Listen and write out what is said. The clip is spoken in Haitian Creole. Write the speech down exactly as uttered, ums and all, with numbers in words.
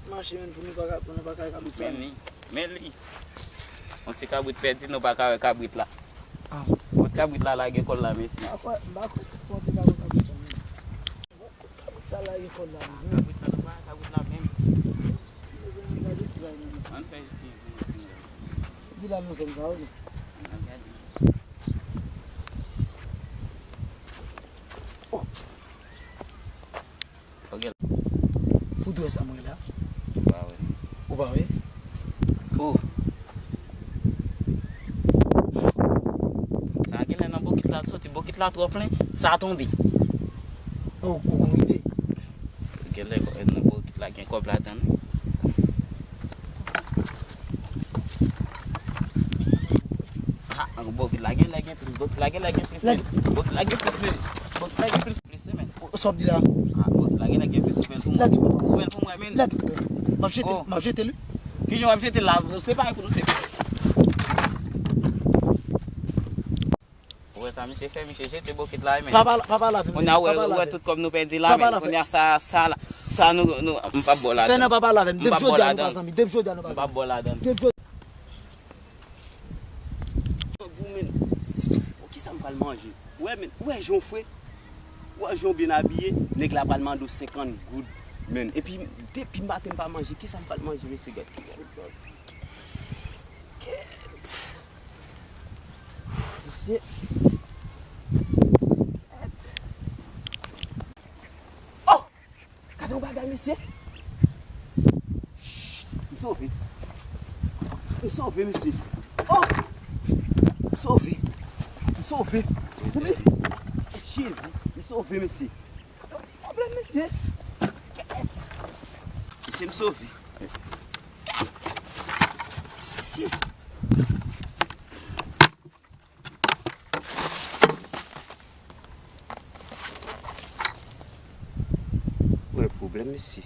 Mache, men, pou nou pa ka, pou nou pa ka kabrit sa. Men li, men li. Yon ti kabrit pèdi, nou pa ka wè kabrit la. Ah. Kot kabrit la lage kò l la, mesye? M pa kwè, m pa kwè yon ti kabrit kabrit sa, men. Kabrit sa lage kò l la, men. Kabrit la, nou pa wè kabrit la menm. Ann fè jis yon ti. Di la nou zòn sa, wi. Ann gade. Oh. Ok. Ou dwe sa mwen la. Ou pa wè. Ou pa wè? Oh. Sa genlè nan bokit la, l soti bokit la twò plen, sa tonbe. Oh, ou gon ide. Genlè nan bokit la gen kòb ladan l. Ah, bokit la genlè gen plis, bokit la genlè gen plis, men. Bokit la gen plis, men. Bokit la gen plis, plis, men. Sa w ap di la? Ah, bokit la genlè gen plis, ouvè l pou mwen. Ouvè l pou mwen, men. M ap jete, m ap jete li. Kijan w ap jete l la? Se pa pou nou se. Ou wè sa misye fè, misye jete bokit la, men. Pa pale, pa pale avè m. Kounye a, ou wè, ou wè tout kòb nou pèdi la, men. Kounye a, sa, sa, sa, nou, nou, m p ap ba w ladan. Fè nan pa pale avè m. Depi jodi a, nou pa zanmi. Depi jodi a, nou pa zanmi. M p ap ba w ladan. Depi jodi. Gou, men. Bon, kisa m pral manje? Ou wè, men, ou wè jan w fre? Ou wè jan w byen abiye? Nèg la pral mande w senkant goud, men. Epi, depi maten m pa manje, kisa m pral manje, mesye? Gad, gad, gad. Kèt. Mesye. Kèt. Oh! Gade yon bagay, mesye. M sove. M sove, mesye. Oh! M sove. M sove. Mesye. Jezi, m sove, mesye. Pwoblèm, mesye. Kèt. Mesye, m sove. Kèt. Mesye. Wè pwoblèm, mesye.